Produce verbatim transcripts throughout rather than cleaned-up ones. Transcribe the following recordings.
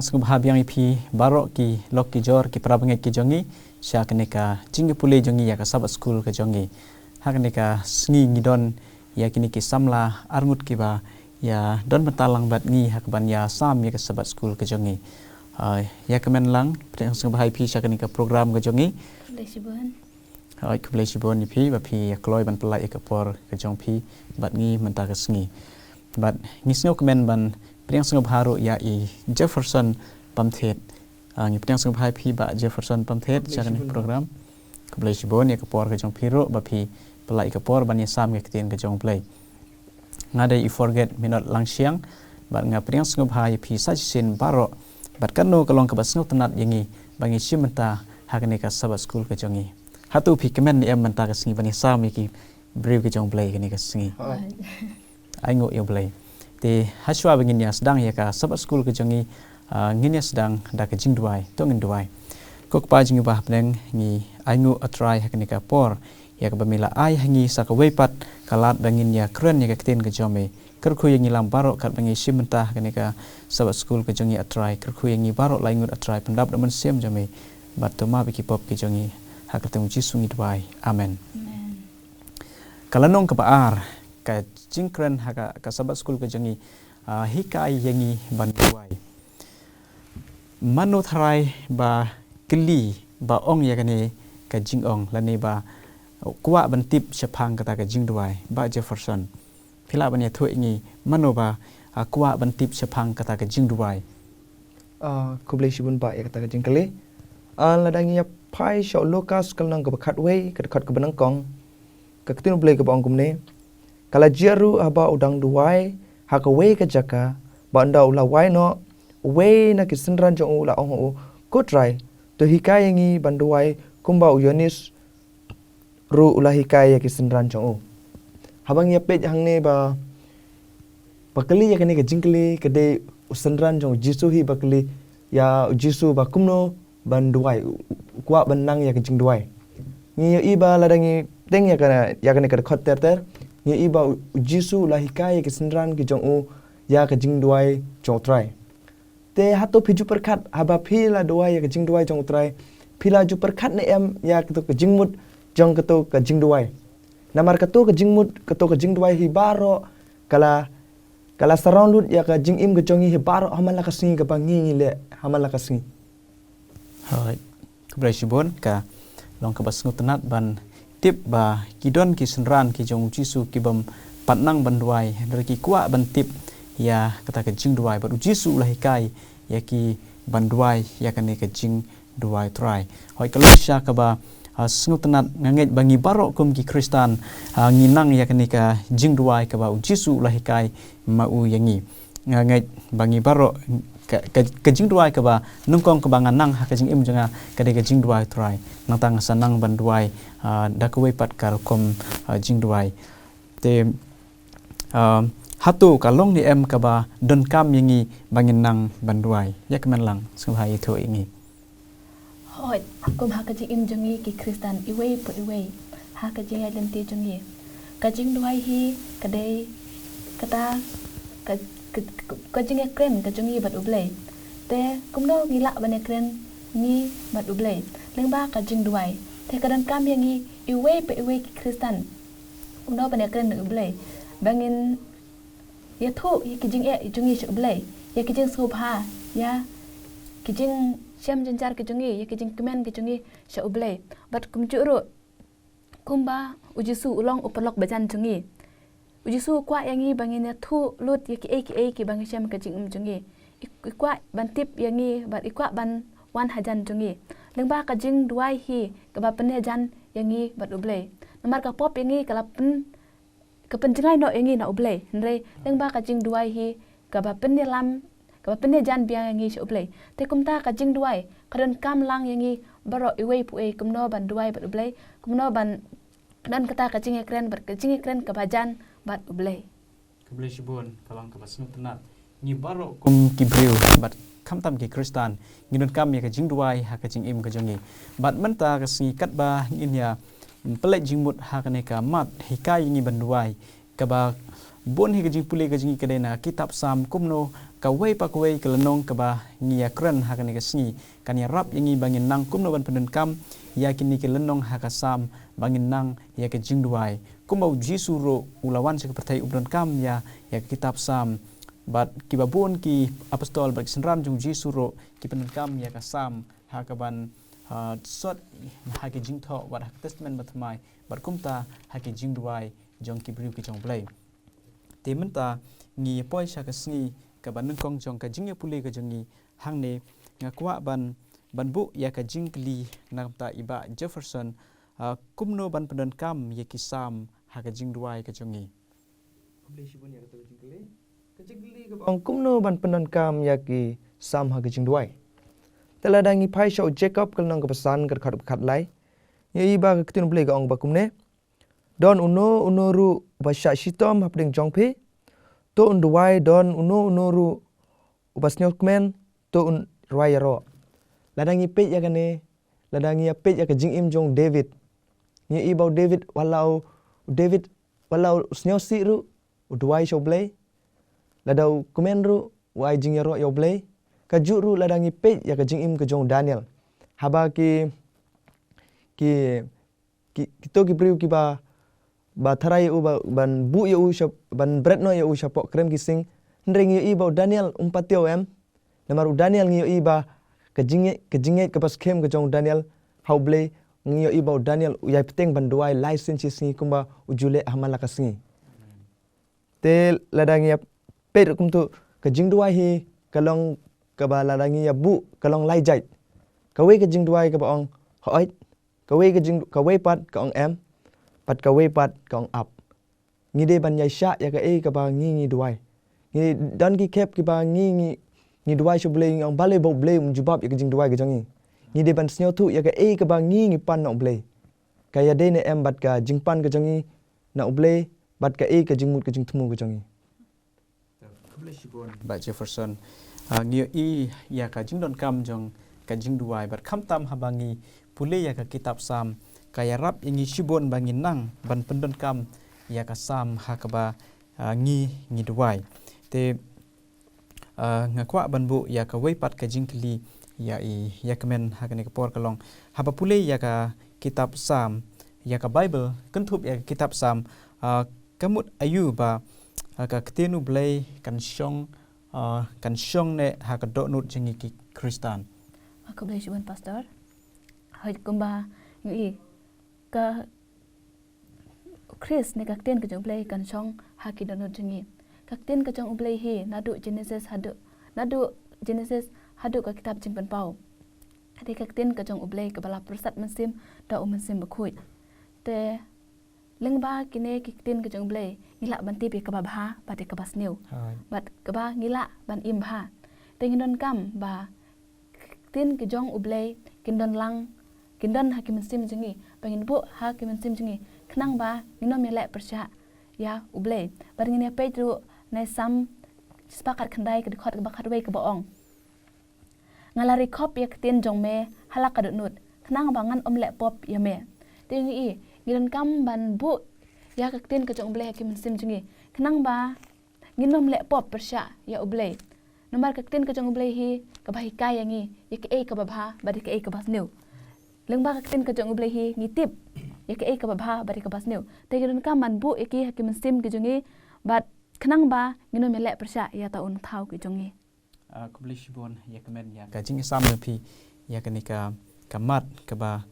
Sngewbha biang ïa phi baroh ki lok ki jor ki para bangeit ki jong ngi sha kane ka jingïapule jong ngi ïa ka Sabbath School ka jong ngi. Ha kane ka sngi ngi don ïa kine ki samla arngut kiba ïa don bynta lang bad ngi ha kaban ïa sam ïa ka Sabbath School ka jong ngi. Ah, ïa kmen lang, pdiang sngewbha ïa phi sha kane ka program ka jong ngi. Khublei shibun. Hooid, khublei shibun ïa phi ba phi ïa kloi ban pynlait ïa ka por ka jong phi bad ngi mynta ka sngi. Bad ngi sngewkmen ban pdiang sngewbha ruh ïa i Jefferson Pamthied. Ah, ngi pdiang sngewbha ïa phi Bah Jefferson Pamthied sha kane ka program. Khublei shibun ïa ka por ka jong phi ruh ba phi pynlait ïa ka por ban ïa sam ïa ka ktien ka jong U Blei. Nga dei i Forget Minot Langshiang bad nga pdiang sngewbha ïa phi sa shisien baroh. Bad kano ka long kaba sngewtynnat ïa ngi ba ngi shim bynta ha kane ka Sabbath School ka jong ngi. Hato phi kmen ne em mynta ka sngi ban ïa sam ïa ki briew ka jong U Blei kane ka sngi? Ainguh ïa U Blei. Te hashwa ba ngin ïa sdang ïa ka Sabbath School ka jong ngi, ah, ngin ïa sdang da ka jingduwai. To ngin duwai. Ko Kpa jong ngi ba ha bneng, ngi ainguh, A Trai, ha kane ka por ïa kaba me la ai ha ngi sa kawei pat ka lad ba ngin ïa kren ïa ka ktien ka jong me. Kyrkhu ïa ngi lang baroh katba ngi shim bynta ha kane ka Sabbath School ka jong ngi, A Trai. Kyrkhu ïa ngi baroh, la ainguh, A Trai, pyndap da u Mynsiem jong me bad to map ïa ki pop ki jong ngi ha ka kyrteng U Jisu ngi duwai. Amen. Ka lynnong kaba ar, ka jingkren ha ka, ka Sabbath School ka jong ngi, ah, hikai ïa ngi ban duwai. Mano tharai ba kylli ba ong ïa kane ka jingong lane ba kwah ban tip shaphang kata ka jingduwai, Bah Jefferson? Phi lah ban ïathuh ïa ngi mano ba, ah, kwah ban tip shaphang kata ka jingduwai? Ah, khublei shibun Bah ïa kata ka jingkylli. Ah, lada ngi ïa phai sha u Lukas ka lynnong kaba khatwei, ka dkhot kaba nyngkong, ka ktien U Blei kaba ong kumne: Ka la jia ruh haba u dang duwai ha kawei ka jaka, ba ynda u la wai noh uwei na ki synran jong u u la ong ha u, Ko Trai, to hikai ïa ngi ban duwai kumba u Ïoannis ruh u la hikai ïa ki synran jong u. Haba ngi ïa peit hangne ba, ba kylli ïa kane ka jingkylli ka dei u synran jong U Jisu hi ba kylli ïa U Jisu ba kumno ban duwai, u, u kwah ban nang ïa ka jingduwai. Ngi ïohi ba lada ngi teng ïa kane, ïa kane ka dkhot ter ter, ngi ïohi ba U, U Jisu u la hikai ïa ki synran ki jong u ïa ka jingduwai jong U Trai. Te hato phi ju pyrkhat haba phi la duwai ïa ka jingduwai jong U Trai, phi la ju pyrkhat ne em ïa kato ka jingmut jong kato ka jingduwai? Namar kato ka jingmut, kato ka jingduwai hi baroh ka la, ka la surround lut ïa ka jingim ka jong ngi hi baroh ha man la ka sngi kaba ngi, ngi leh ha man la ka sngi. Hooid. Khublei shibun, ka long kaba sngewtynnat ban tip ba ki don ki synran ki jong U Jisu ki bym pat nang ban duwai, hynrei ki kwah ban tip ïa kata ka jingduwai bad U Jisu u la hikai ïa ki ban duwai ïa kane ka jingduwai, Trai. Hooid, ka long shisha kaba, ah, sngewtynnat. Nga ngeit ba ngi baroh kum ki Khristan, ah, ngi nang ïa kane ka jingduwai kaba U Jisu u la hikai ma u ïa ngi. Nga ngeit ba ngi baroh ka, ka, ka jingduwai kaba nyngkong kaba nga nang ha ka jingim jong nga ka dei ka jingduwai, Trai, nangta nga sa nang ban duwai, ah, da kawei pat ka rukom, ah, jingduwai. Te, ah, hato ka long ne em kaba donkam ïa ngi ba ngin nang ban duwai? Ïa kmen lang, sngewbha ïathuh ïa ngi. Hooid, kum ha ka jingim jong ngi ki Khristan iwei pa iwei, ha ka jingïaid lynti jong ngi, ka jingduwai hi ka dei kata ka, ka, ka, ka jingïakren ka jong ngi bad U Blei. Te kumno ngi lah ban ïakren ngi bad U Blei? Lyngba ka jingduwai. Te ka donkam ïa ngi iwei pa iwei ki Khristan kumno ban ïakren bad U Blei, ba ngin ïathuh ïa ki jingeh jong ngi sha U Blei, ïa ki jingsngewbha, ïa ki jingshem jynjar ki jong ngi, ïa ki jingkmen ki jong ngi sha U Blei. Bad kumjuh ruh, kumba U Jisu u long u paralok bajan jong ngi, U Jisu u kwah ïa ngi ba ngin ïathuh lut ïa kiei kiei kiba ngi shem ha ka jingim jong ngi. I, i kwah ban tip ïa ngi bad i kwah ban wan hajan jong ngi. Lyngba ka jingduwai hi kaba pynïajan ïa ngi bad U Blei. Namar ka pop ïa ngi ka la pyn ka pynjngai noh ïa ngi na U Blei, hynrei lyngba ka jingduwai hi kaba pynïalam, kaba pynïajan biang ïa ngi sha U Blei. Te kumta ka jingduwai ka donkam lang ïa ngi baroh iwei pa iwei, kumno ban duwai bad U Blei, kumno ban don kata ka jingïakren bad ka jingïakren kaba jan bad U Blei. Khublei shibun, ka long kaba sngewtynnat. Ngi baroh kum ki briew bad khamtam ki Khristan ngi donkam ïa ka jingduwai ha ka jingim ka jong ngi. Bad mynta ka sngi katba ngin ïa pynleit jingmut ha kane ka mat hikai ïa ngi ban duwai, kaba bun hi ka jingpule ka jong ngi ka dei na kitab Salm, kumno kawei pa kawei ka lynnong kaba ngi ïa kren ha kane ka sngi kan ïarap ïa ngi ba ngin nang kumno ban pyndonkam ïa kine ki lynnong ha ka Salm ba ngin nang ïa ka jingduwai. Kumba u Jisu ruh u la wan sha ka pyrthei u pyndonkam ïa, ïa ka kitab Salm. Bad kiba bun ki apostol bad ki synran jong u Jisu ruh ki pyndonkam ïa ka Salm ha kaban, ah, sot ha ki jingthoh wat ha ka Testament Bathymmai bad kumta ha ki jingduwai jong ki briew ki jong U Blei. Te mynta ngi poi sha ka sngi kaba nyngkong jong ka jingïapule ka jong ngi hangne, nga kwah ban, ban buh ïa ka jingkylli na ka bynta i Bah Jefferson, ah, kumno ban pyndonkam ïa ki Salm ha ka jingduwai ka jong ngi. Khublei shibun ïa kata ka jingkylli. Ka jingkylli kaba ong kumno ban pyndonkam ïa ki Salm ha ka jingduwai. Te lada ngi phai sha u Jakob ka lynnong kaba san ka dkhot kaba khatlai, ngi ïohi ba ka ktien U Blei ka ong ba kumne: Don uno uno ruh uba shah shitom hapdeng jong phi, to un duwai. Don uno uno ruh uba sngewkmen, to un rwai ïaroh. Lada ngi peit ïa kane, lada ngi ïa peit ïa ka jingim jong u David, ngi ïohi ba u David, wat la u David, wat la u sngewsih ruh, u duwai sha U Blei. Lada u kmen ruh, u ai jingïaroh ïa U Blei. Kajuh ruh lada ngi peit ïa ka jingim ka jong u Daniel, haba ki, ki, ki, kito ki briew kiba, ba tharai ïa u ba, ban buh ïa u sha, ban bret noh ïa u shapoh krem ki sing. Hynrei ngi ïohi ba u Daniel um pat ïoh em. Namar u Daniel ngi ïohi ba ka jingngeit, ka jingngeit kaba skhem ka jong u Daniel ha U Blei, ngi ïohi ba u Daniel u ïai bteng ban duwai lai sien shi sngi kumba u ju leh ha man la ka sngi. Te lada ngi ïa peit ruh kumto, ka jingduwai hi ka long kaba lada ngi ïa buh ka long lai jait. Kawei ka jingduwai kaba ong hooid, kawei ka jing, kawei pat ka ong em, bad kawei pat ka ong ap. Ngi dei ban ïaishah ïa kaei kaba ngi ngi duwai. Ngi don ki khep kiba ngi ngi, ngi duwai sha U Blei, ngi ong balei ba U Blei um jubab ïa ka jingduwai ka jong ngi. Ngi dei ban sngewthuh ïa kaei kaba ngi ngi pan na U Blei, ka ïadei ne em bad ka jingpan ka jong ngi na U Blei bad kaei ka jingmut ka jingthmu ka jong ngi. Bah Jefferson, ah, ngi ïohi ïa ka jingdonkam jong ka jingduwai bad khamtam haba ngi pule ïa ka kitab Salm, ka ïarap ïa ngi shibun ba ngin nang ban pyndonkam ïa ka Salm ha kaba, ah, ngi, ngi duwai. Te, ah, nga kwah ban buh ïa kawei pat ka jingkylli ïa i, ïa kmen ha kane ka por, ka long, haba pule ïa ka kitab Salm, ïa ka Baibl kynthup ïa ka kitab Salm, ah, ka mut aïu ba, ah, ka ktien U Blei kan shong, ah, kan shong ne ha ka dohnud jong ngi ki Khristan? Ah, khublei shibun Pastor. Hooid, kumba ngi ïohi, ka U Khrist ne ka ktien ka jong U Blei kan shong ha ki dohnud jong ngi. Ka ktien ka jong U Blei hi naduh Genesis haduh, naduh Genesis haduh ka kitab Jingpynpaw. Te ka ktien ka jong U Blei kaba la pyrsad mynsiem da U Mynsiem Bakhuid. Te lyngba kine ki ktien ka jong U Blei ngi lah ban tip ïa kaba bha bad ïa kaba sniew. Hooid. Bad kaba ngi lah ban im bha. Te ngi donkam ba ktien ki jong U Blei kin don lang, kin don ha ki mynsiem jong ngi, ba ngin buh ha ki mynsiem jong ngi, khnang ba ngin ym ïaleh pyrshah ïa U Blei. Bad ngin ïa peit ruh na i Salm shispah khatkhyndai ka dkhot kaba khatwei kaba ong: Nga la ri khop ïa ka ktien jong me ha la ka dohnud, khnang ba ngan ym leh pop ïa me. Te ngi ïohi, ngi donkam ban buh ïa ka ktien ka jong U Blei ha ki mynsiem jong ngi, khnang ba ngin ym leh pop pyrshah ïa U Blei. Namar ka ktien ka jong U Blei hi kaba hikai ïa ngi ïa kaei kaba bha bad ïa kaei kaba sniew. Lyngba ka ktien ka jong U Blei hi ngi tip ïa kaei kaba bha bad ïa kaba sniew. Te ngi donkam ban buh ïa ki ha ki mynsiem ki jong ngi, bad khnang ba ngin ym ïaleh pyrshah ïa uta u nongthaw ki jong ngi. Ah, khublei shibun ïa kmen ïa ka jingïasam jong phi ïa kane ka, ka mat kaba,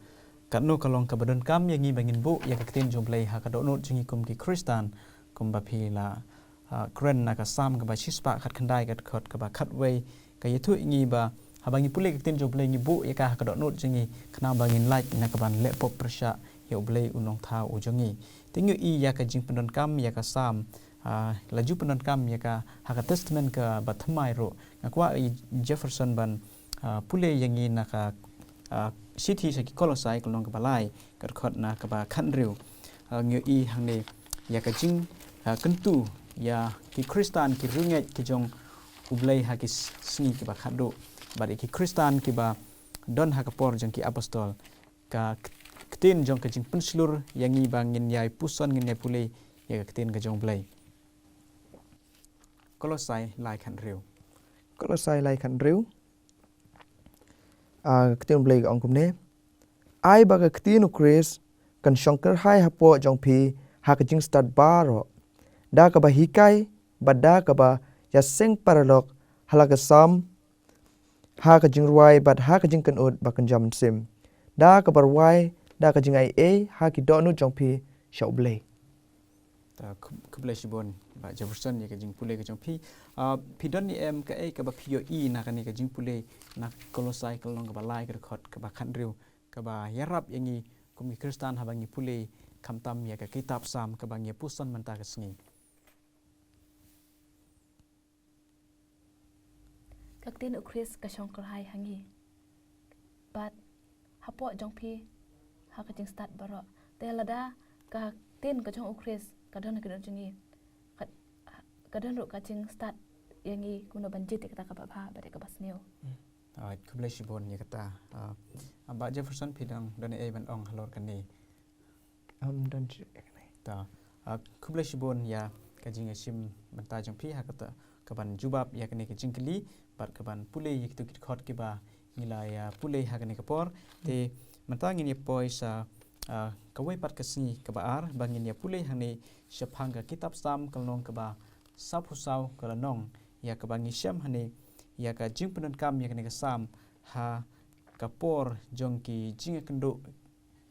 katno ka long kaba donkam ïa ngi ba ngin buh ïa ka ktien jong U Blei ha ka dohnud jong ngi kum ki Khristan, kumba phi la, ah, kren na ka Salm kaba shispah khatkhyndai ka dkhot kaba khatwei, ka ïathuh ïa ngi ba haba ngi pule ka ktien jong U Blei ngi buh ïa ka ha ka dohnud jong ngi, khnang ba ngin lait na kaban leh pop pyrshah ïa U Blei u Nongthaw u jong ngi. Te ngi ïohi ïa ka jingpyndonkam ïa ka Salm, ah, la ju pyndonkam ïa ka ha ka Testament kaba thymmai ruh. Nga kwah i Jefferson ban, ah, pule ïa ngi na ka, ah, shithi sha ki Kolosai ka lynnong kaba lai, ka dkhot na kaba khathynriew. Ah, ngi ïohi hangne ïa ka jing, ah, kyntu ïa ki Khristan ki riewngeit ki jong U Blei ha ki s-, sngi kiba khatduh, bad ïa ki Khristan kiba don ha ka por jong ki apostol. Ka k-, ktien jong ka jingpynshlur ïa ngi ba ngin ïai puson, ngin ïai pule ïa ka ktien ka jong U Blei. Kolosai lai khathynriew. Kolosai lai khan riu. Ah, ka ktien Blei ka ong kumne. Ai ba ka ktien u Khrist kan shong kyrhai hapoh jong phi ha ka jingstad baroh. Da kaba hikai, bad da kaba ïaseng paralok, ha la ka sam, ha ka jingrwai, bad ha ka jingkynnoh ba kynja mynsiem. Da kaba rwai, da ka jingai ei, ha ki dohnud jong phi, sha u Blei. Ta, khublei shibun, Bah Jefferson, ïa ka jingpule ka jong phi. Ah, phi don ne em kaei kaba phi ïohi na kane ka jingpule na Kolosai ka lynnong kaba lai ka dkhot kaba khathynriew kaba ïarap ïa ngi kum ki Khristan haba ngi pule khamtam ïa ka kitab Salm kaba ngi ïa puson mynta ka sngi. Ka ktien u Khrist ka shong kyrhai ha ngi. Bad hapoh jong phi ha ka jingstad baroh. Te lada ka ktien ka jong u Khrist ka don ha ka dohnud jong ngi. Ka, ka don ruh ka jingstad ïa ngi kumno ban jied ïa kata kaba bha bad ïa kaba sniew. Hmm. Ah, khublei shibun ïa kata. Ah, Bah Jefferson phi dang don ei ban ong halor kane. Ym don shuh ïa kane. Ta. Ah, khublei shibun ïa ka jingïashim bynta jong phi ha kata kaban jubab ïa kane ka jingkylli bad kaban pule ïa kito ki dkhot kiba ngi la ïa pule ha kane ka por. Te mynta ngin ïa poi sa, ah, kawei pat ka sngi kaba ar ba ngin ïa pule hangne shaphang ka kitab Salm ka lynnong kaba sawphew saw ka lynnong ïa kaba ngi shem hangne ïa ka jingpyndonkam ïa kane ka Salm ha ka por jong ki jingïakynduh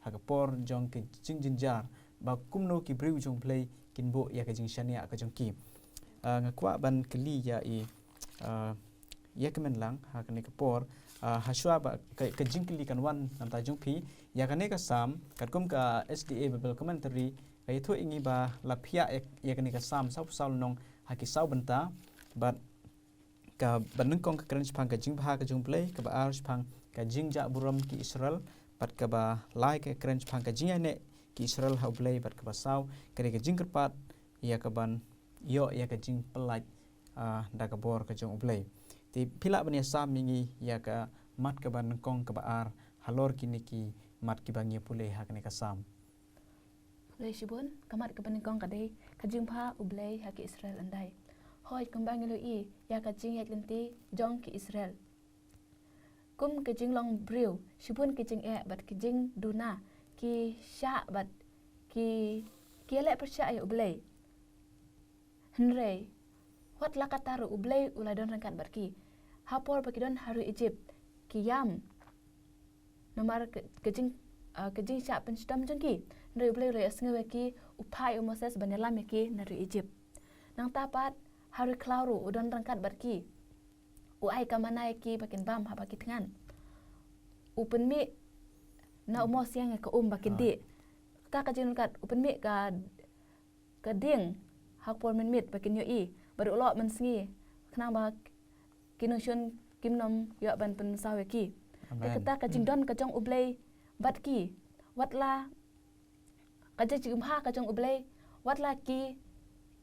ha ka por jong ki jingjynjar ba kumno ki briew jong u Blei kin buh ïa ka jingshaniah ka jong ki. Ah, nga kwah ban kylli ïa i, ah, ïa ka Menlang ha kane ka por, ah, hashwa ba ka, ka jingkylli kan wan na bynta jong phi ïa kane ka Salm katkum ka S D A Bible Commentary ka ïathuh ïa ngi ba la phiah ïa, ïa kane ka Salm sawphew saw lynnong ha ki saw bynta bad kaba nyngkong ka kren shaphang ka jingbha ka jong u Blei, kaba ar shaphang ka jingjah burom ki Israel, bad kaba lai ka kren shaphang ka jingïaineh ki Israel ha u Blei, bad kaba saw ka dei ka jingkyrpad ïa kaban ïoh ïa ka jingpyllait, ah, da ka bor ka jong u Blei. Te phi lah ban ïasam ïa ngi ïa ka mat kaba nyngkong kaba ar halor kine ki mat kiba ngi pule ha kane ka Salm. Khublei shibun, ka mat kaba nyngkong ka dei ka jingbha u Blei ha ki Israel hyndai. Hooid, kumba ngi la ïohi ïa ka jingïaid lynti jong ki Israel. Kum ka jinglong briew, shibun ki jingeh bad ki jingduna, ki shah bad ki, ki ïaleh pyrshah ïa u Blei. Hynrei wat la katta ruh u Blei u la don ryngkat bad ki. Ha por ba ki don ha ri Egypt, ki ïam. Namar ka, ka jing, ah, ka jingshah pynshitom jong ki. Hynrei u Blei u la ïohsngew ïa ki, u phah ïa u Moses ban ïalam ïa ki na ri Egypt. Nangta pat ha ri khlaw ruh u don ryngkat bad ki. U ai ka manna ïa ki ba kin bam haba ki thngan. U pynmih na u mawsiang ïa ka um ba kin dih. Kata ka jingryngkat u pynmih ka ka dieng ha ka por mynmiet ba kin ïohi, bad u loh mynsngi khnang ba ki nongshun kim nym ïoh ban pynsaw ïa ki. Te kata ka jingdon ka jong u Blei bad ki, wat la ka jingbha ka jong u Blei, wat la ki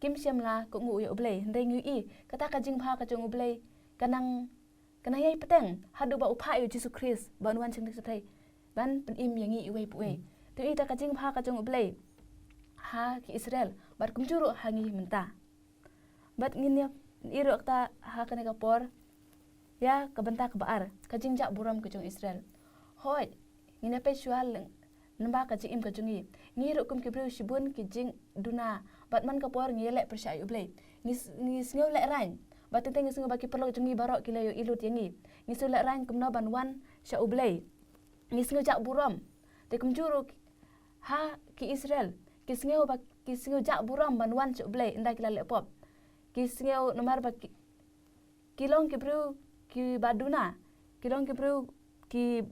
kim shym la kohnguh ïa u Blei, hynrei ngi ïohi kata ka jingbha ka jong u Blei ka nang ka nang ïai bteng haduh ba u phah ïa u Jisu Khrist ban wan sha kane ka pyrthei ban pynim ïa ngi iwei pa iwei. Te ïa kata ka jingbha ka jong u Blei ha ki Israel bad kumjuh ruh ha ngi mynta. Bad ngin ïa, ïa ruh kata ha kane ka por ïa ka bynta kaba ar, ka jingjah burom ka jong Israel. Hooid, ngin ïa peit shuwa leng, namar ka jingim ka jong ngi. Ngi ruh kum ki briew shibun ki jingduna bad man ka por ngi ïaleh pyrshah ïa u Blei. Ngi, ngi sngew lehraiñ. Bad teng teng ngi sngew ba ki paralok jong ngi baroh ki la ïohi lut ïa ngi. Ngi sngew lehraiñ kumno ban wan sha u Blei. Ngi sngew jah burom. Te kumjuh ruh ha ki Israel ki sngew ba ki sngew jah burom ban wan sha u Blei ynda ki la leh pop. Ki sngew namar ba ki ki long ki briew kiba duna, ki long ki briew ki,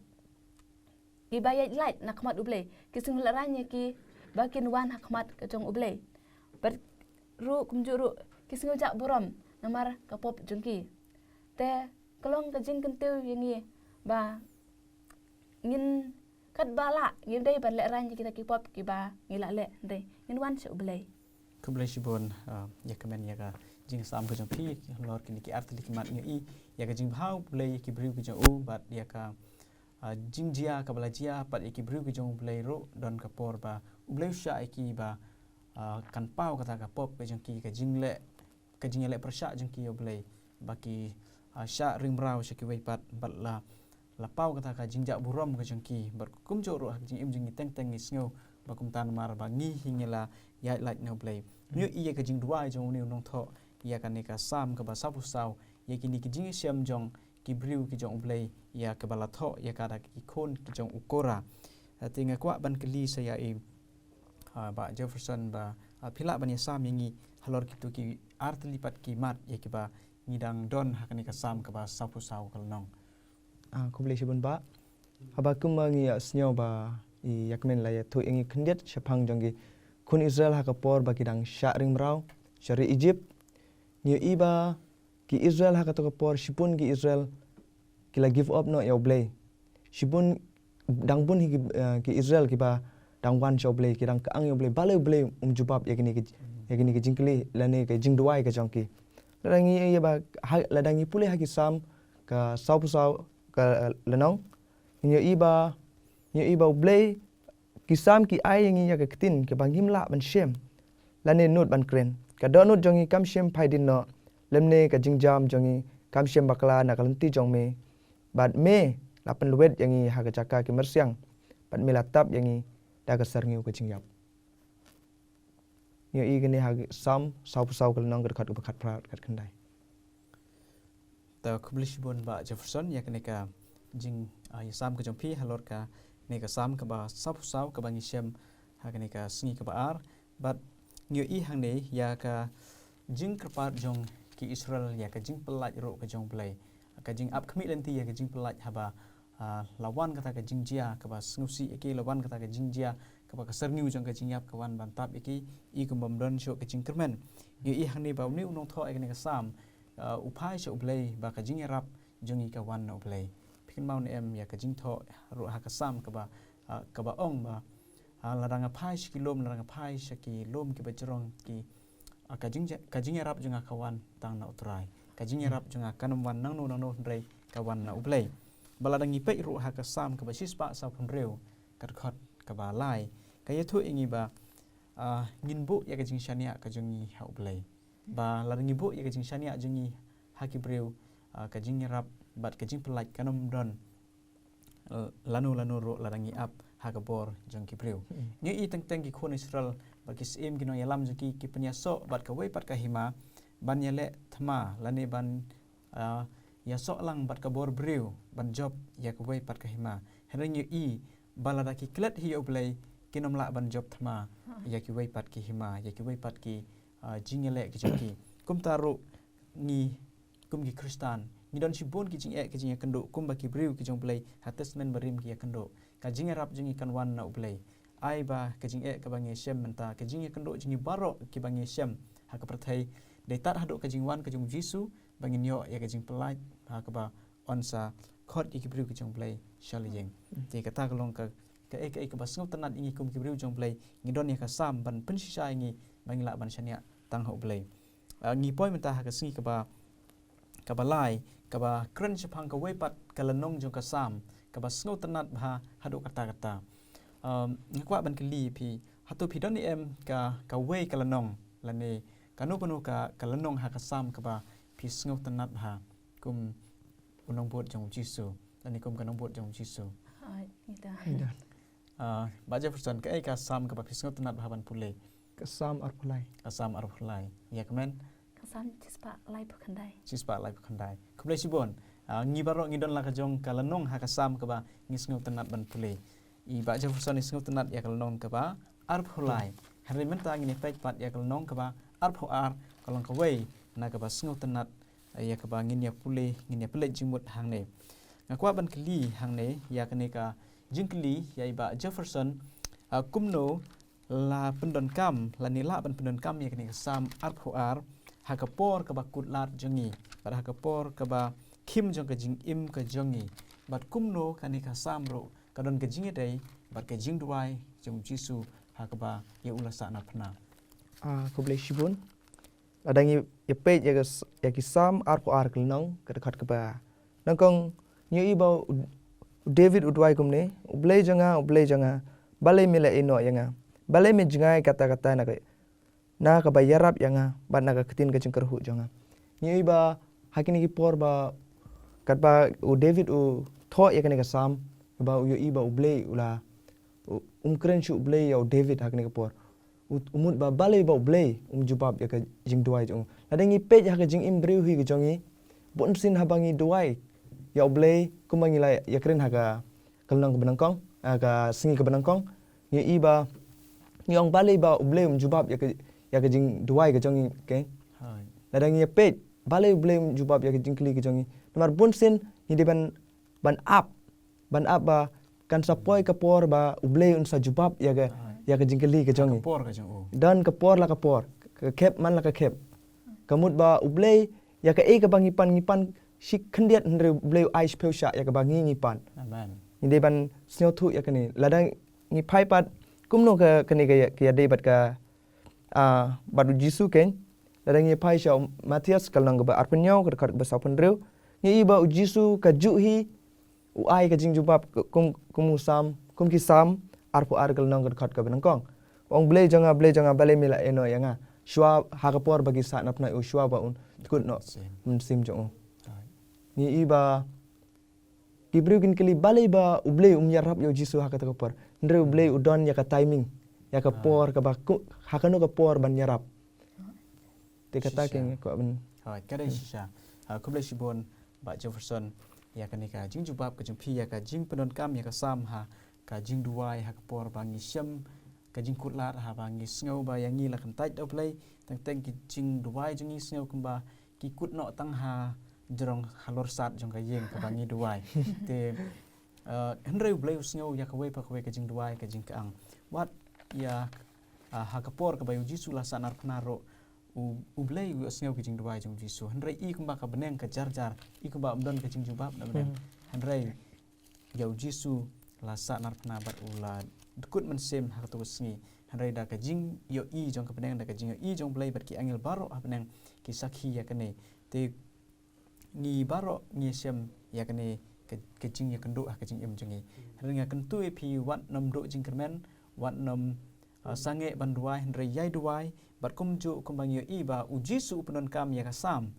kiba ïaid lait na khmat u Blei, ki sngew lehraiñ ïa ki ba kin wan ha khmat ka jong u Blei. Bad ruh kumjuh ruh ki sngew jah burom namar ka pop jong ki. Te ka long ka jingkyntiew ïa ngi ba ngin katba lah ngim dei ban lehraiñ ïa kita ki pop kiba ngi la leh, hynrei ngin wan sha u Blei. Khublei shibun, ah, ïa ka men ïa ka jingsam ka jong phi halor kine ki artylli ki mat, ngi ïohi ïa ka jingbha u Blei ïa ki briew ki jong u bad ïa ka, ah, jingjia kaba la jia bad ïa ki briew ki jong u Blei ruh don ka por ba u Blei u shah ïa ki ba, ah, kan paw kata ka pop ka jong ki, ka jingleh ka jingïaleh pyrshah jong ki ïa u Blei ba ki, ah, shah ring mraw sha kiwei pat, bad la, la paw kata ka jingjah burom ka jong ki, bad kumjuh ruh ha ka jingim jong ngi teng teng ngi sngew ba kumta namar ba ngi hi ngi la ïaid lait na U Blei. Ngi ïohi ïa ka jingduwai jong une u nongthoh ïa kane ka Salm kaba sawphew saw, ïa kine ki jingïashem jong ki briew ki jong U Blei, ïa kaba la thoh ïa ka da ki khun ki jong u Korah. Ah, te nga kwah ban kylli sa ïa i, ah, Bah Jefferson ba, ah, phi lah ban ïasam ïa ngi halor kito ki ar tylli pat ki mat ïa kiba ngi dang don ha kane ka Salm kaba sawphew saw ka lynnong. Ah, khublei shibun Bah. Haba kumba ngi ïa sngew ba i Yakmen la ïathuh ïa ngi khyndiat shaphang jong ki khun Israel ha ka por ba ki dang shah ring mraw sha ri Egypt. Ngi ïohi ba ki Israel ha kato ka por, shibun ki Israel ki la give up noh ïa U Blei. Shibun, dang bun hi ki, eh, ki Israel kiba dang wan sha U Blei, ki dang kyang ïa U Blei, balei U Blei um jubab ïa kine ki, ïa kine ki jingkylli lane ki jingduwai ka jong ki. Lada ngi ïa ba ha, lada ngi pule ha ki Salm ka sawphew saw ka, eh, lynnong, ngi ïohi ba, ngi ïohi ba U Blei, ki Salm ki ai ïa ngi ïa ka ktien kaba ngim lah ban shem lane nud ban kren. Ka dohnud jong ngi kam shym phai dien noh, lymne ka jingjam jong ngi kam shym bakla na ka lynti jong me. Bad me la pynlwet ïa ngi ha ka jaka ki myrsiang, bad me la tap ïa ngi da ka syrngiew ka jingïap. Ngi ïohi kane ha Salm sawphew saw ka lynnong, ka dkhot kaba khatphra, khatkhyndai. Te khublei shibun Bah Jefferson ïa kane ka jing, ah, ïasam ka jong phi halor kane ka Salm kaba sawphew saw kaba ngi shem ha kane ka sngi kaba ar. Bad ngi ïohi hangne ïa ka jingkyrpad jong ki Israel ïa ka jingpyllait ruh ka jong U Blei. Ka jingap khmih lynti ïa ka jingpyllait haba, ah, la wan kata ka jingjia kaba sngewsih ïa ki, la wan kata ka jingjia kaba ka syrngiew jong ka jingïap ka wan ban tap ïa ki, i kumba ym don shuh ka jingkyrmen. Ngi ïohi hangne ba une u nongthoh ïa kane ka Salm, ah, u phai sha U Blei ba ka jingïarap jong ngi ka wan na U Blei. Phi kynmaw ne em ïa ka jingthoh ruh ha ka Salm kaba, ah, kaba ong ba, ah, lada nga phai sha ki lum, lada nga phai sha ki lum kiba jrong ki, ah, ka jing, ka jingïarap jong nga ka wan tang na U Trai. Ka jingïarap jong nga kam wan nangno nangno hynrei ka wan na U Blei. Ba lada ngi peit ruh ha ka Salm kaba shispah sawphew hynriew, ka dkhot kaba lai, ka ïathuh ïa ngi ba, ah, ngin buh ïa ka jingshaniah ka jong ngi ha U Blei. Ba lada ngi buh ïa ka jingshaniah jong ngi ha ki briew, ah, ka jingïarap bad ka jingpyllait kan ym don, eh, lano lano ruh lada ngi ap ha ka bor jong ki briew. Ngi ïohi teng teng ki khun Israel ba ki syiem ki nongïalam jong ki ki pynïasoh bad kawei pat ka hima ban ïaleh thma lane ban, ah, ïasoh lang bad ka bor briew ban jop ïa kawei pat ka hima. Hynrei ngi ïohi ba lada ki klet hi ïa U Blei kin ym lah ban jop thma ïa kiwei pat ki hima, ïa kiwei pat ki, ah, jingïaleh ki jong ki. Kumta ruh ngi kum ki Khristan ngi don shibun ki jingeh ki jingïakynduh kumba ki briew ki jong U Blei ha Testament Barim ki ïakynduh. Ka jingïarap jong ngi kan wan na U Blei. Ai ba ka jingeh kaba ngi shem mynta, ka jingïakynduh jong ngi baroh kiba ngi shem ha ka pyrthei, dei tad haduh ka jingwan ka jong U Jisu ba ngin ïoh ïa ka jingpyllait ha kaba yn sa khot ïa ki briew ki jong U Blei sha la ïing. Te kata ka long ka, kaei kaei kaba sngewtynnat ïa ngi kum ki briew jong U Blei, ngi don ïa ka Salm ban pynshisha ïa ngi ba ngi lah ban shaniah tang ha U Blei. Ah, ngi poi mynta ha ka sngi kaba, kaba lai, kaba kren shaphang kawei pat ka lynnong jong ka Salm kaba sngewtynnat bha haduh katta katta. Um, nga kwah ban kylli phi, hato phi don ne em ka, kawei ka lynnong lane kano kano ka, ka lynnong ha ka Salm kaba phi sngewtynnat bha kum u nongbud jong U Jisu lane kum ka nongbud jong U Jisu? Hai, ngi don. Ngi don. Ah, Bah Jefferson, kaei ka Salm kaba phi sngewtynnat bha ban pule? Ka Salm arphew lai. Ka Salm arphew lai. Ïa kmen? Ka Salm shispah laiphew khyndai. Shispah laiphew khyndai. Khublei shibun. Ah, ngi baroh ngi don la ka jong ka lynnong ha ka Salm kaba ngi sngewtynnat ban pule. I Bah Jefferson i sngewtynnat ïa ka lynnong kaba arphew lai. Hynrei mynta ngin ïa peit pat ïa ka lynnong kaba arphew ar, ka long kawei na kaba sngewtynnat, ïa kaba ngin ïa pule, ngin ïa pynleit jingmut hangne. Nga kwah ban kylli hangne ïa kane ka jingkylli ïa i Bah Jefferson, ah, kumno la pyndonkam lane lah ban pyndonkam ïa kane ka Salm arphew ar ha ka por kaba kut lad jong ngi bad ha ka por kaba khim jong ka jingim ka jong ngi, bad kumno kane ka Salm ruh ka don ka jingïadei bad ka jingduwai jong U Jisu ha kaba ïa u la sahnarphna. Ah, khublei shibun. Lada ngi ïa peit ïa ka s-, ïa ki Salm arphew ar ka lynnong, ka dkhot kaba nyngkong, ngi ïohi ba u, u David u duwai kumne: U Blei jong nga, U Blei jong nga, balei me la ïehnoh ïa nga? Balei me jngai katta katta na ka, na kaba ïarap ïa nga bad na ka ktien ka jingkyrhuh jong nga? Ngi ïohi ba ha kine ki por ba Katba u David u thoh ïa kane ka Salm, ba u ïohi ba U Blei u la, u, um kren shuh U Blei ïa u David ha kane ka por. U, u mut ba balei ba U Blei um jubab ïa ka jingduwai jong u. Lada ngi peit ha ka jingim briew hi ka jong ngi, bun sien haba ngi duwai ïa U Blei, kumba ngi la ïakren ha ka, ka lynnong kaba nyngkong, ha ka sngi kaba nyngkong, ngi ïohi ba, ngi ong balei ba U Blei um jubab ïa ka, ïa ka jingduwai ka jong ngi, okay? Hai. Lada ngi ïa peit, balei U Blei um jubab ïa ka jingkylli ka jong ngi. Namar bun sien, ngi dei ban, ban ap, ban ap ba kan sa poi ka por ba U Blei un sa jubab ïa ka, hai, ïa ka jingkylli ka jong ngi. Ka por ka jong u. Don ka por la ka por. Ka khep man la ka khep. Ka mut ba U Blei ïa kaei kaba ngi pan, ngi pan shi khyndiat, hynrei U Blei u ai shiphew shah ïa kaba ngi, ngi pan. Amen. Ngi dei ban sngewthuh ïa kane. Lada ngi phai pat kumno ka, kane ka ïa, ka ïadei bad ka, ah, bad U Jisu, okay? Lada ngi phai sha u Mathaios ka lynnong kaba arphew hynñiew, ka dkhot kaba sawphew hynriew, ngi ïohi ba U Jisu kajuh hi u ai ka jingjubab, kum, kum u Salm, kum ki Salm arphew ar ka lynnong ka dkhot kaba nyngkong. U ong, Blei jong nga, Blei jong nga, balei me la ïehnoh ïa nga? Shuwa ha ka por ba ki sahnarphna ïa u, shuwa ba un dkut noh mynsiem jong u. Ngi ïohi ba ki briew kin kylli balei ba U Blei um ïarap ïa U Jisu ha kata ka por. Hynrei U Blei u don ïa ka timing, ïa ka por kaba, ha kano ka por ban ïarap. Te kata ka ngi kwah ban. Hai, ka dei shisha. Ha, khublei shibun Bah Jefferson ïa kane ka jingjubab ka jong phi ïa ka jingpyndonkam ïa ka Salm ha ka jingduwai ha ka por ba ngi shem ka jingkutlad, haba ngi sngew ba ïa ngi la kyntait da U Blei, teng teng ki jingduwai jong ngi sngew kumba ki kut noh tang ha jrong halor sat jong ka ïing kaba ngi duwai. Te, eh, hynrei U Blei u sngew ïa kawei pa kawei ka jingduwai, ka jingkyang. Wat ïa, ah, ha ka por kaba ïa U Jisu la sahnarphna ruh, U, U Blei u sngew ka jingduwai jong U Jisu. Hynrei i kumba ka bneng ka jar jar, i kumba um don ka jingjubab na bneng. Hmm. Hynrei ïa U Jisu la sahnarphna bad u la dkut mynsiem ha kato ka sngi. Hynrei da ka jingïohi jong ka bneng, da ka jingïohi jong U Blei bad ki angel baroh ha bneng ki sakhi ïa kane. Te ngi baroh ngi shem ïa kane ka, ka jingïakynduh ha ka jingim jong ngi. Hynrei nga kyntu ïa phi, wat nym duh jingkyrmen, wat nym, ah, sangeh ban duwai, hynrei ïai duwai bad kumjuh kumba ngi ïohi ba U Jisu u pyndonkam ïa ka Salm,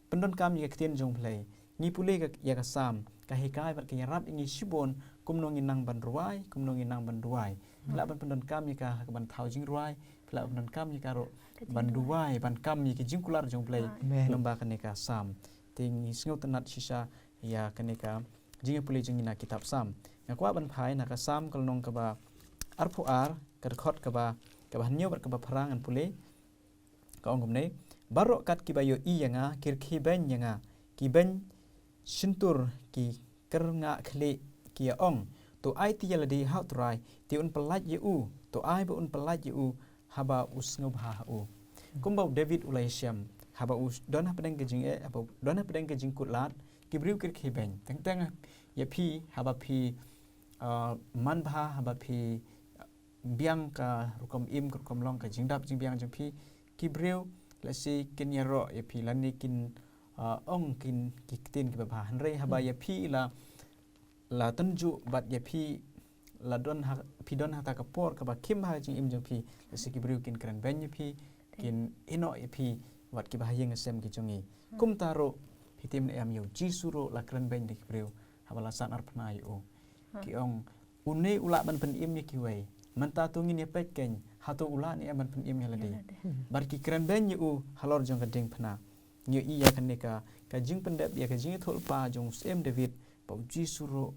pyndonkam ïa ka ktien jong U Blei. Ngi pule ka, ïa ka Salm, ka hikai bad ka ïarap ïa ngi shibun kumno ngin nang ban rwai, kumno ngin nang ban duwai. Phi lah ban pyndonkam ïa ka ha kaban thaw jingrwai, phi lah ban pyndonkam ïa ka ruh ban duwai, ban kam ïa ki jingkular jong U Blei. Amen. Lyngba kane ka Salm. Te ngi sngewtynnat shisha ïa kane ka jingïapule jong ngi na kitab Salm. Nga kwah ban phai na ka Salm ka lynnong kaba arphew ar, ka dkhot kaba, kaba hynñiew bad kaba phra ngan pule. Ka ong kumne, baroh kat kiba ïohi ïa nga ki rkhie beiñ ïa nga, ki beiñ shyntur, ki kyrngah khlieh, ki ïa ong, to aiti ïa lade ha U Trai, te un pyllait ïa u, to ai ba un pyllait ïa u, haba u sngewbha ha u. Kumba u David u la ïashem, haba u don hapdeng ka jingeh, haba u don hapdeng ka jingkutlad, ki briew ki rkhie beiñ. Teng teng ïa phi, haba phi, ah, manbha, haba phi biang ka rukom im, ka rukom long, ka jingdap jingbiang jong phi, ki briew lehse kin ïaroh ïa phi lane kin, ah, ong kin ki ktien kiba bha. Hynrei haba ïa phi la, la tynjuh bad ïa phi la don ha, phi don ha kata ka por kaba khim ha ka jingim jong phi, lehse ki briew kin kren beiñ ïa phi, kin ïehnoh ïa phi wat kiba ha ïing ha sem ki jong ngi. Kumta ruh phi tip ne em, ïa U Jisu ruh la kren beiñ da ki briew haba la sahnarphna ïa u. Ki ong, une u lah ban pynim ïa kiwei. Mynta to ngin ïa peit keiñ, hato u lah ne em ban pynim ïa lade. Bad ki kren beiñ ïa u halor jong ka diengphna. Ngi ïohi ïa kane ka, ka jingpyndep ïa ka jingïathuhlypa jong u Syiem David, ba U Jisu ruh,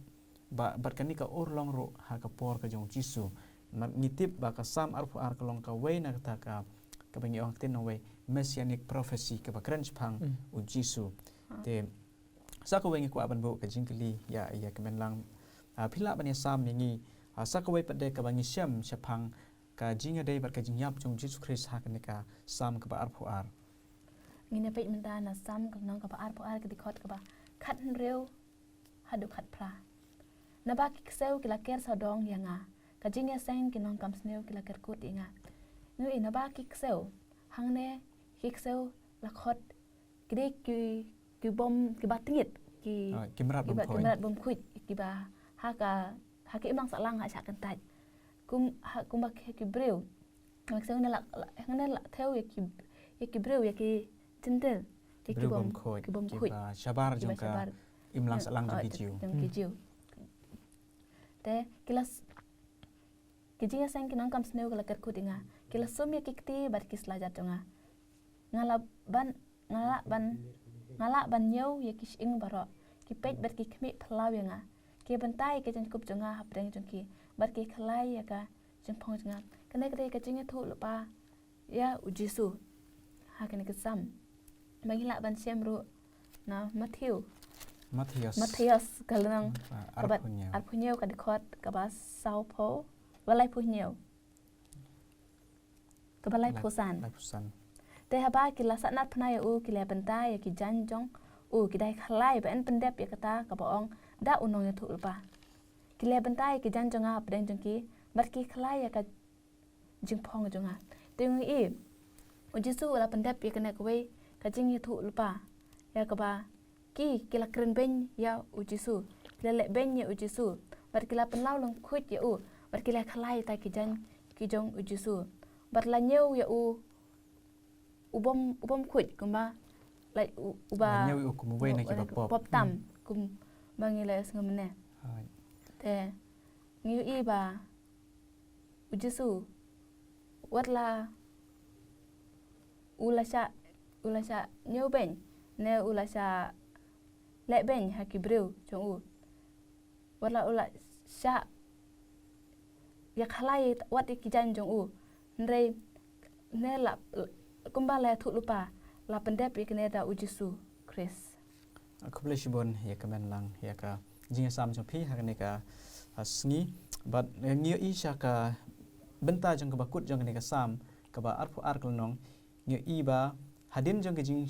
ba, bad kane ka urlong ruh ha ka por ka jong U Jisu. Namar ngi tip ba ka Salm arphew ar ka long kawei na kata ka, kaba ngi ong ha ka ktien nongwei messianic prophecy kaba kren shaphang U Jisu. Te sa kawei ngi kwah ban buh ka jingkylli ïa, ïa ka Menlang. Ah, phi lah ban ïasam ïa ngi, ah, sa kawei pat de kaba ngi shem shaphang ka jingïadei bad ka jingïap jong U Jisu Khrist ha kane ka Salm kaba arphew ar. Ngin ïa peit mynta na Salm ka lynnong kaba arphew ar, ka dkhot kaba khathynriew haduh khatphra. Naba ki ksew ki la ker sawdong ïa nga, ka jingïaseng ki nongkam sniew ki la ker kut ïa nga. Ngi ïohi naba ki ksew, hangne ki ksew la khot ki dei ki, ki bym, kiba tyngit, ki, ah, ki mrad bym khuid, kiba ha ka, ha ka imlang sahlang ha shah kyntait. Kum, ha, kumba ki, ki briew. Ngi sngewthuh la, la, ngi la thew ïa ki, ïa ki briew, ïa ki Jentil, ïa ki bym khuid, ki bym khuid, kiba shabar jong ka, imlang sahlang jong ki Jiw. Jong ki Jiw. Te ki la ki jingïaseng ki nongkam sniew ki la kyrkhu ïa nga, ki la sum ïa ki kti bad ki slajat jong nga. Nga la ban nga la ban nga la ban ñiew ïa ki shyieng baroh. Ki peit bad ki khmih phyllaw ïa nga. Ki bynta ïa ki jingkup jong nga hapdeng jong ki bad ki khlai ïa ka jingphong jong nga. Kane ka dei ka jingïathuhlypa ïa u Jisu ha kane ka Salm. Ba ngi lah ban shem ruh na Matthew. Matthaios. Matthaios ka lynnong kaba arphew hynñiew, ka dkhot kaba sawphew, ba laiphew hynñiew. Kaba laiphew san. Laiphew san. Te haba ki la sahnarphna ïa u, ki la bynta ïa ki jaiñ jong u, ki da khlaiñ ba yn pyndep ïa kata kaba ong da u nongïathuhlypa. Ki la bynta ïa ki jaiñ jong nga hapdeng jong ki bad ki khlaiñ ïa ka jingphong jong nga. Te ngi i u Jisu u la pyndep ïa kane kawei ka jingïathuhlypa ïa kaba ki ki la kren beiñ ïa u Jisu, ki la leh beiñ ïa u Jisu, bad ki la pynlaw lyngkhuid ïa u, bad ki la khlaiñ ïa ki jaiñ ki jong u Jisu, bad la ñiew ïa u u bym u bym khuid kumba la u uba ñiew ïa u kum uwei na kiba pop tam kumba ngi la ïohsngew mynne. Te ngi i ba u Jisu wat la u la shah u la shah ñiew beiñ ne u la shah leh beiñ ha ki briew jong u. Wat la u la shah ïa khlaiñ wat ïa ki jaiñ jong u. Hynrei ne la kumba la ïathuhlypa la pyndep ïa kane da u Jisu Khrist. Khublei shibun ïa ka men lang ïa ka jingïasam jong phi ha kane ka sngi. Bad ngi ïohi sha ka bynta jong kaba kut jong kane ka Salm kaba arphew ar ka lynnong. Ngi ïohi ba hadien jong ki jing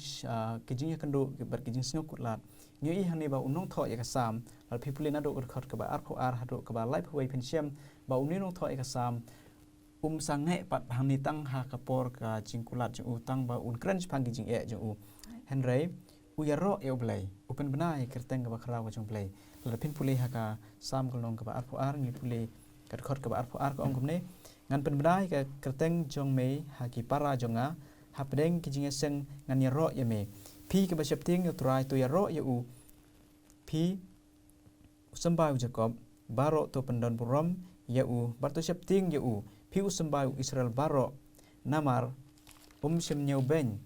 ki jingïakynduh bad ki jingsngewkhuslai. Ngi ïohi hangne ba u nongthoh ïa ka Salm, lada phi pule naduh ka dkhot kaba arphew ar haduh kaba laiphew wei phin shem ba une u nongthoh ïa ka Salm um sangeh pat hangne tang ha ka por ka jingkulat jong u tang ba un kren shaphang ki jingeh jong u. Hynrei u ïaroh ïa U Blei, u pynbna ïa ka kyrteng kaba khraw ka jong U Blei. Lada phin pule ha ka Salm ka lynnong kaba arphew ar, ngi pule ka dkhot kaba arphew ar ka ong kumne, ngan pynbna ïa ka kyrteng jong me ha ki para jong nga, hapdeng ki jingïaseng ngan ïaroh ïa me. Phi kiba sheptieng ïa U Trai to ïaroh ïa u. Phi u symbai u Jakob baroh to pyndon burom ïa u bad to sheptieng ïa u. Phi u symbai u Israel baroh, namar um shym ñiew beiñ,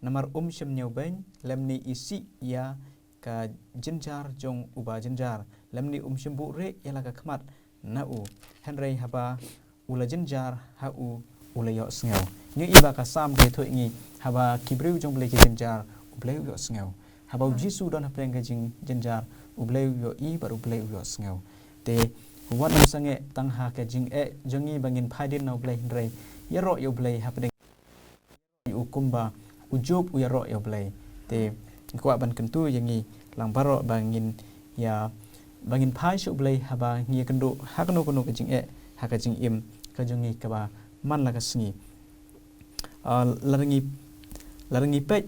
namar um shym ñiew beiñ lymne isih ïa ka jynjar jong uba jynjar, lymne um shym buhrieh ïa la ka khmat na u. Hynrei haba u la jynjar ha u u la ïohsngew. Ngi ïohi ba ka Salm ka ïathuh ïa ngi haba ki briew jong U Blei ki jynjar, U Blei u ïohsngew. Haba u Jisu u don hapdeng ka jingjynjar, U Blei u ïohi bad U Blei u ïohsngew. Te wat nym sangeh tang ha ka jingeh jong ngi ba ngin phai dien na U Blei, hynrei ïaroh ïa U Blei hapdeng u kumba u Job u ïaroh ïa U Blei. Te nga kwah ban kyntu ïa ngi lang baroh ba ngin ïa ba ngin phai sha U Blei haba ngi ïakynduh ha kano kano ka jingeh ha ka jingim ka jong ngi kaba man la ka sngi. Ah, lada ngi lada ngi peit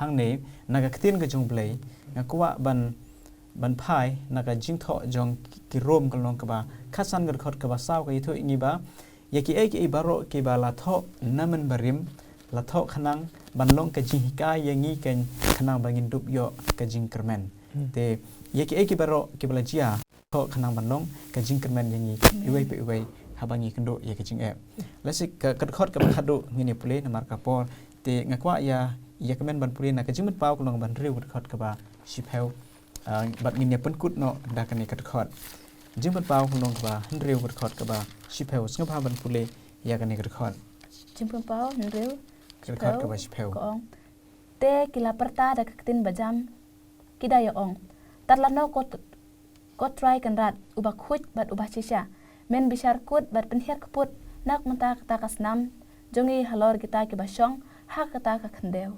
hangne na ka ktien ka jong U Blei, nga kwah ban ban phai na ka jingthoh jong ki Rom ka lynnong kaba khatsan ka dkhot kaba saw ka ïathuh ïa ngi ba ïa kiei kiei baroh kiba la thoh na mynbarim, la thoh khnang ban long ka jinghikai ïa ngi, khnang ba ngin dup ïoh ka jingkyrmen. Te ïa kiei kiei baroh kiba la jia thoh khnang ban long ka jingkyrmen ïa ngi iwei pa iwei haba ngi kynduh ïa ka jingeh. Lehse ka dkhot kaba khatduh ngin ïa pule namar ka por, te nga kwah ïa ïa kmen ban pule na ka Jingpynpaw ka lynnong ba hynriew ka dkhot kaba shiphew. Ah, bad ngin ïa pynkut noh da kane ka dkhot. Jingpynpaw ka lynnong kaba hynriew ka dkhot kaba shiphew. Sngewbha ban pule ïa kane ka dkhot. Jingpynpaw hynriew, ka dkhot kaba shiphew ka ong, te ki la pyrta da ka ktien bajam, ki da ïa ong, tad lano ko Ko Trai Kynrad, uba khuid bad uba shisha, men bishar kut bad pynhiar kput na ka bynta kata ka snam jong ngi halor kita kiba shong ha kata ka khyndew.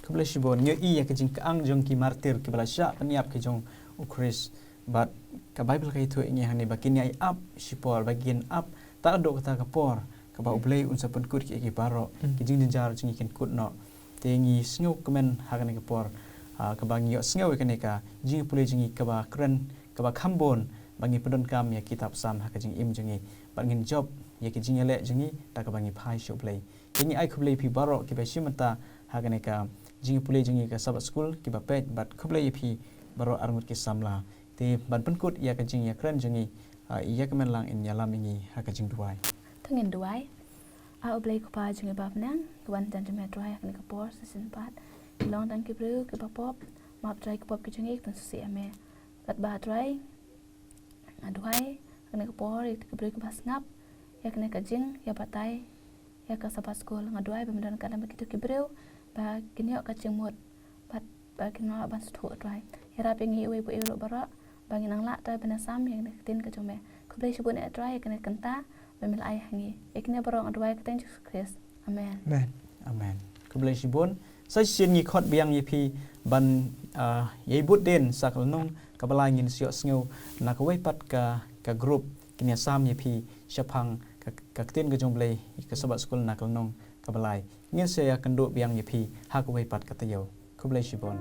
Khublei shibun. Ngi ïohi ïa ka jingkyang jong ki martir kiba la shah pynïap ki jong U Khrist. Bad ka Baibl ka ïathuh ïa ngi hangne ba kin ïai ap shipor, ba kin ap tad haduh kata ka por kaba U Blei un sa pynkut ïa ki baroh. Ki jingjynjar jong ngi kin kut noh. Te ngi sngewkmen ha kane ka por, ah, kaba ngi ïohsngew ïa kane ka jingpule jong ngi kaba kren, kaba kham bun, ba ngi pyndonkam ïa kitab Salm ha ka jingim jong ngi, bad ngin jop ïa ki jingïaleh jong ngi da kaba ngi phai sha U Blei. Te ngi ai khublei ïa phi baroh kiba shim bynta ha kane ka jingpule jong ngi ka Sabbath School, kiba peit, bad khublei ïa phi baroh arngut ki samla. Te ban pynkut ïa ka jingïakren jong ngi, ah, ïa ka men lang in ïalam ïa ngi ha ka jingduwai. To ngin duwai. A U Blei Kpa jong ngi ba ha bneng, ki wan jan jong me Trai ha kane ka por shisien pat. Ki long tang ki briew kiba pop, map Trai ki pop ki jong ngi ki pynsngewsih ïa me. Bad ba Trai, nga duwai ha kane ka por ïa ki briew kiba sngap ïa kane ka jingïabatai ïa ka Sabbath School. Nga duwai ba men don ka lem bad kito ki briew ba kin ïoh ka jingmut bad ba kin lah ban sngewthuh Trai. Ïarap ïa ngi iwei pa iwei ruh baroh ba ngin nang lah Trai ban ïasam ïa kane ka ktien ka jong me. Khublei shibun eh Trai ïa kane ka kynta ba me la ai ha ngi. Ïa kine baroh nga duwai ha ka kyrteng Jisu Khrist. Amen. Amen. Amen. Khublei shibun. Sa shisien ngi khot biang ïa phi ban, ah, ïai bud dien sa ka lynnong kaba lai, ngin sa ïohsngew na kawei pat ka, ka group kin ïasam ïa phi shaphang ka, ka ktien ka jong U Blei, ka Sabbath School na ka lynnong kaba lai. Ngin sa ïakynduh biang ïa phi ha kawei pat ka taïew. Khublei shibun.